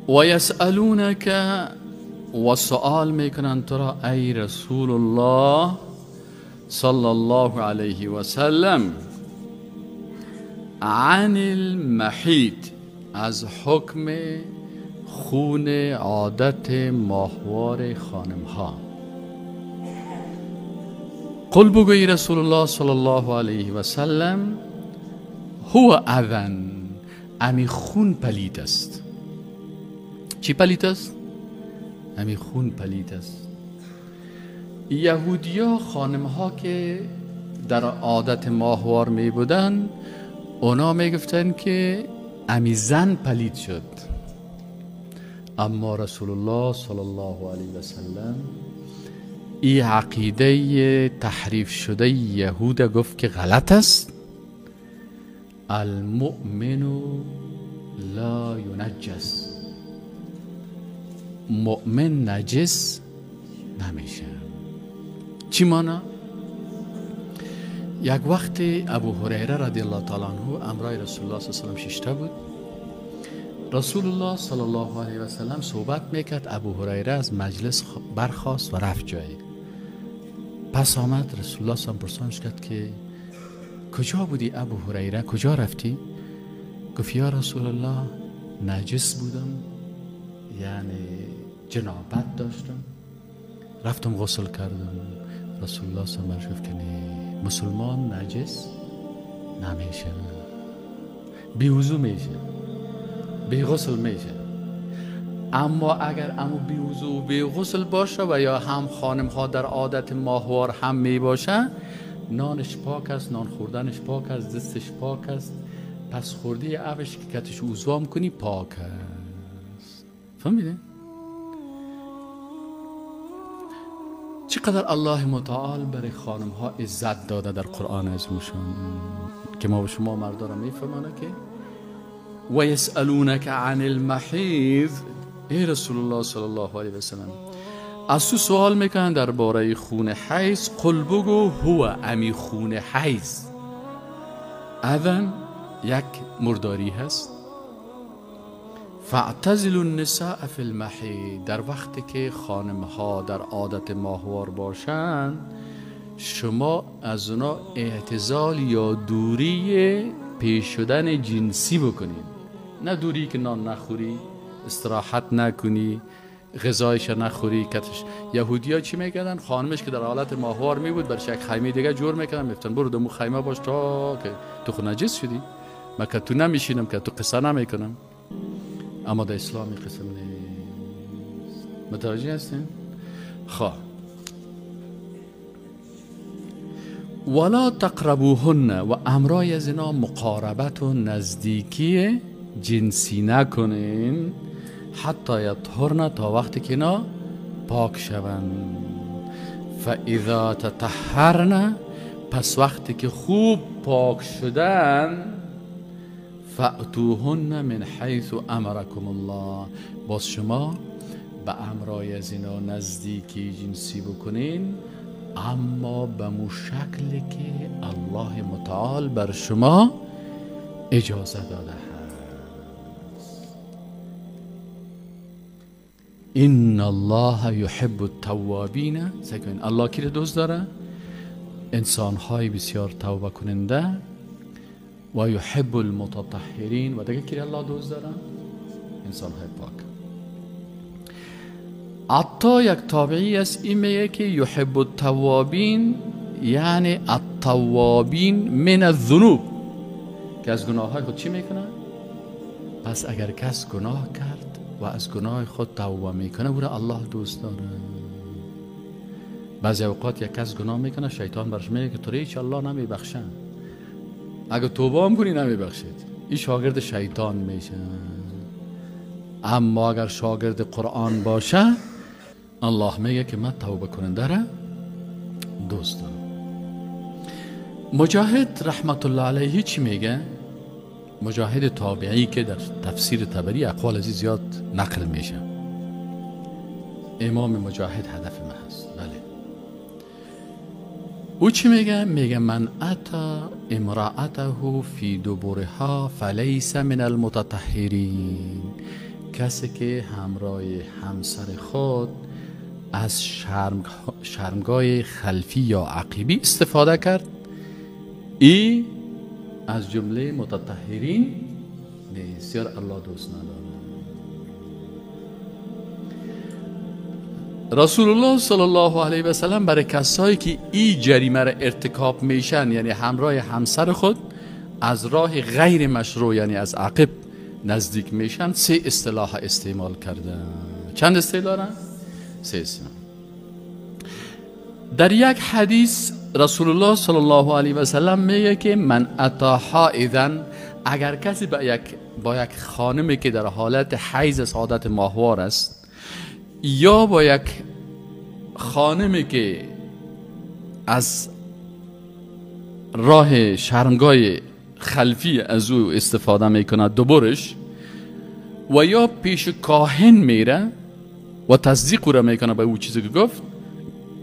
و یسألونک، و سؤال میکنن تو را ای رسول الله صلی الله علیه و سلم، عن المحیط، از حکم خون عادت ماهوار خانم ها. قل، بگوی رسول الله صلی الله علیه و سلم، هو اذن، امی خون پلید است. چی پلید است؟ امی خون پلید است. یهودیا خانم ها که در عادت ماهوار می بودن، اونا می گفتن که امی زن پلید شد. اما رسول الله صلی الله علیه و سلم ای عقیده تحریف شده یهود گفت که غلط است. المؤمن لا ینجس، مؤمن نجس نمیشه. چی مانا؟ یک وقت ابو هریره رضی الله تعالی عنه امرای رسول الله صلی الله علیه و سلم ششته بود. رسول الله صلی الله علیه و سلم صحبت میکرد، ابو هریره از مجلس برخاست و رفت جایی. پس آمد رسول الله صلی الله علیه و سلم پرسانش کرد که کجا بودی ابو هریره، کجا رفتی؟ گفت یا رسول الله نجس بودم، یعنی جنابت داشتم، رفتم غسل کردم. رسول الله صلی الله علیه و سلم گفت که نه، مسلمان نجس نمیشه، بی وضو میشه، بی غسل میشه. اما اگر امو بی وضو و بی غسل باشه و یا هم خانم ها در عادت ماهوار هم می باشه، نانش پاک است، نان خوردنش پاک است، دستش پاک است، پس خوردی اوش که کتش عضو کنی پاک است. فهمیدین؟ چقدر الله متعال برای خانم ها عزت داده در قرآن عظیمشان که ما به شما مردا را میفهمانه که و یسألونک عن المحیض، ای رسول الله صلی الله علیه و سلم از تو سوال میکنن درباره خون حیض. قل، بگو هو، امی خون حیض، اذن، یک مرداری هست. فاعتزلوا النساء فی المحیض، در وقتی که خانم ها در عادت ماهوار باشند شما از اونا اعتزال یا دوری پیش شدن جنسی بکنید. نه دوری که نان نخوری، استراحت نکنی، غذایش نخوری. کتش یهودی ها چی میکردن؟ خانمش که در حالت ماهوار می بود برش یک خیمه دیگه جور میکردن، میگفتن برو دمو خیمه باش تا که تو خود نجس شدی، من که تو نمیشینم، که تو قصه نمیکنم. اما در اسلام این قسم نیست. متوجه هستین؟ خواه ولا تقربوهن، و امرای از اینا مقاربت و نزدیکی جنسی نکنین، حتی یطهرن، تا وقتی که اینا پاک شوند. فاذا تطهرن، پس وقتی که خوب پاک شدن، فأتوهن من حیث امرکم الله، باز شما به امرای از اینا نزدیکی جنسی بکنین، اما به مشکلی که الله متعال بر شما اجازه داده هست. ان الله یحب التوابین. سکن الله کی رو دوست داره؟ انسانهای بسیار توبه کننده. و یحب المتطهرین، و دیگه کی الله دوست داره؟ انسانهای پاک. عطا یک تابعی است، این میگه که یحب التوابین یعنی التوابین من الذنوب، که از گناه های خود چی میکنه؟ پس اگر کس گناه کرد و از گناه خود توبه میکنه، او را الله دوست داره. بعضی اوقات یک کس گناه میکنه، شیطان برش میگه که تو هیچ الله نمیبخشه، اگه توبه هم کنی نمیبخشید، این شاگرد شیطان میشه. اما اگر شاگرد قرآن باشه، الله میگه که من توبه کننده را دوست دارم. مجاهد رحمت الله علیه چی میگه؟ مجاهد تابعی که در تفسیر طبری اقوال ازی زیاد نقل میشه. امام مجاهد هدف ما هست. بله، او چی میگه؟ میگه من اتا امرأته فی دبرها فلیس من المتطهرین. کسی که همراه همسر خود از شرمگاه خلفی یا عقبی استفاده کرد، ای از جمله متطهرین نیست، یا الله دوست نداره. رسول الله صلی الله علیه و سلم برای کسایی که ای جریمه را ارتکاب میشن، یعنی همراه همسر خود از راه غیر مشروع، یعنی از عقب نزدیک میشن، سه اصطلاح استعمال کرده. چند اصطلاح دارن؟ سه اصطلاح. در یک حدیث رسول الله صلی الله علیه و سلم میگه که من اتا حائضا، اگر کسی با یک خانمی که در حالت حیض از عادت ماهوار است، یا با یک خانمی که از راه شرمگاه خلفی از او استفاده میکنه دوبارش، و یا پیش کاهن میره و تصدیق او را میکنه به او چیزی که گفت،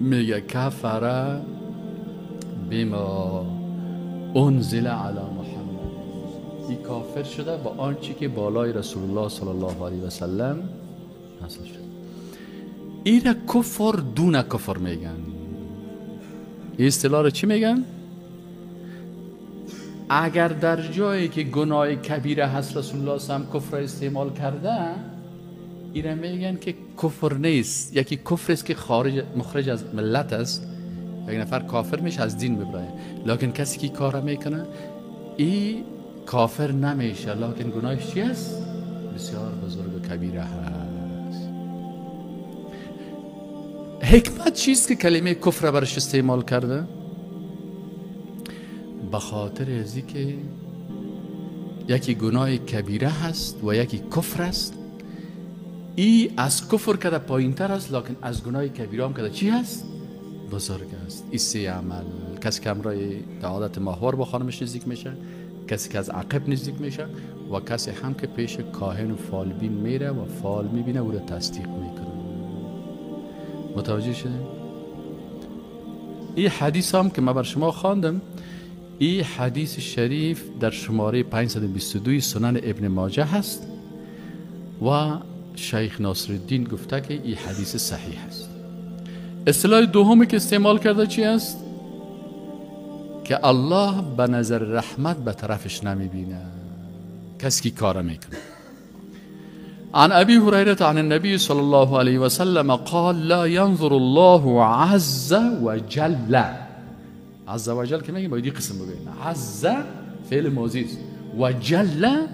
میگه کفر بما انزل علی محمد، این کافر شده با آنچه که بالای رسول الله صلی الله علیه و سلم نازل شد. این را کفر دون کفر میگن. این اصطلاح را چی میگن؟ اگر در جایی که گناه کبیره هست رسول الله صلی الله علیه و سلم کفر استعمال کرده، این را میگن که کفر نیست. یکی کفر است که خارج مخرج از ملت است، یک نفر کافر میشه از دین ببرایه، لکن کسی که کار میکنه این کافر نمیشه، لکن گناهش چی است؟ بسیار بزرگ و کبیره هست. حکمت چیست که کلمه کفر برش استعمال کرده؟ به خاطر ازی که یکی گناه کبیره هست و یکی کفر است. ای از کفر کده پایین تر است، لکن از گناه کبیره هم کده چی هست؟ بزرگ است. این سه عمل، کسی که همراه عادت ماهوار با خانمش نزدیک میشه، کسی که از عقب نزدیک میشه، و کسی هم که پیش کاهن و فالبین میره و فال میبینه او را تصدیق میکنه. متوجه شدیم؟ این حدیث هم که من بر شما خواندم، این حدیث شریف در شماره 522 سنن ابن ماجه هست و شیخ ناصرالدین گفته که این حدیث صحیح است. اصطلاح دومی که استعمال کرده چی است؟ که الله به نظر رحمت به طرفش نمیبینه کسی که کار میکنه. عن أبي هريرة عن النبي صلى الله عليه وسلم قال لا ينظر الله عز وجل. عز وجل که میگیم باید این قسم بگیم. عز فعل ماضی است و جل،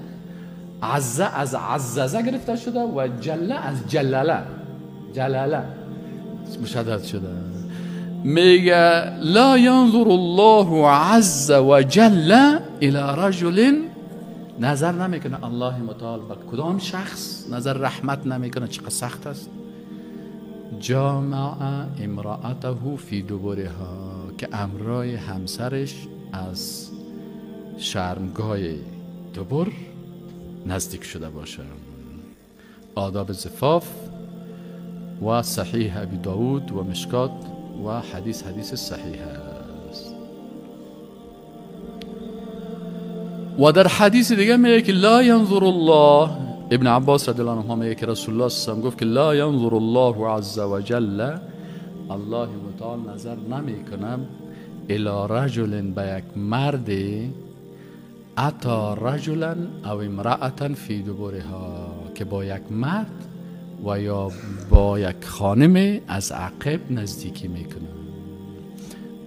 عز از عززه گرفته شده و جل از جلاله، جلاله مشدد شده. میگه لا ينظر الله عز وجل الى رجل، نظر نمیکنه الله متعال به کدام شخص، نظر رحمت نمیکنه، چقدر سخت است. جامع امرأته فی دبرها، که امرای همسرش از شرمگاه دبر نزدیک شده باشه. آداب زفاف و صحیح ابی داود و مشکات و حدیث حدیث صحیح است. و در حدیث دیگه میگه که لا ینظر الله، ابن عباس رضی الله عنه میگه که رسول الله صلی الله علیه و سلم گفت که لا ینظر الله عز وجل، الله متعال نظر نمیکنه الی رجل، به یک مرد، اتا رجلا او امرأة فی دبرها، که با یک مرد و یا با یک خانم از عقب نزدیکی میکنه.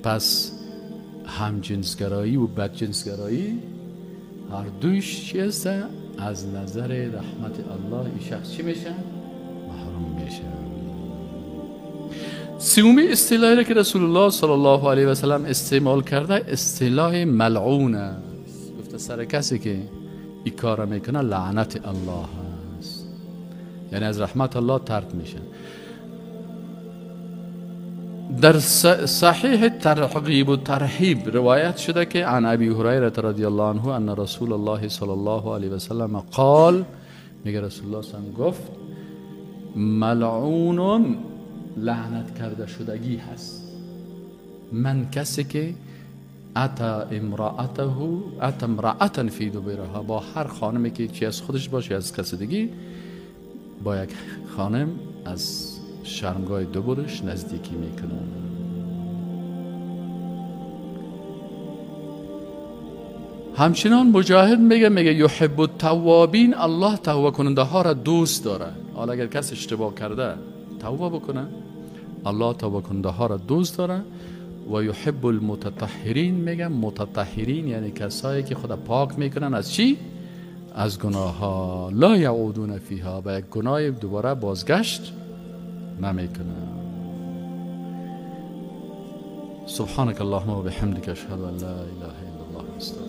پس همجنسگرایی و بدجنسگرایی هر دویش چی هست؟ از نظر رحمت الله این شخص چی میشه؟ محروم میشه. سومی اصطلاحی که رسول الله صلی الله علیه و سلم استعمال کرده اصطلاح ملعون است. گفته سر کسی که این کار میکنه لعنت الله است، یعنی از رحمت الله طرد میشه. در صحیح ترغیب و ترهیب روایت شده که عن ابی هریره رضی الله عنه ان رسول الله صلی الله علیه و سلم قال، میگه رسول الله صلی الله علیه و سلم گفت ملعون، لعنت کرده شدگی هست، من کسی که اتا امرأته، اتا امرأة فی دبرها، با هر خانمی که چی از خودش باشه از کسی دیگه با یک خانم از شرمگاه دبرش نزدیکی میکنه. همچنان مجاهد میگه یحب التوابین، الله توبه کننده ها را دوست داره. حالا اگر کس اشتباه کرده توبه بکنه، الله توبه کننده ها را دوست داره. و یحب المتطهرین، میگه متطهرین یعنی کسایی که خدا پاک میکنن از چی؟ از گناه ها. لا یعودون فیها، به یک گناه دوباره بازگشت نمیکنن. سبحانك اللهم و بحمدک اشهد ان لا اله الا الله استغفرک.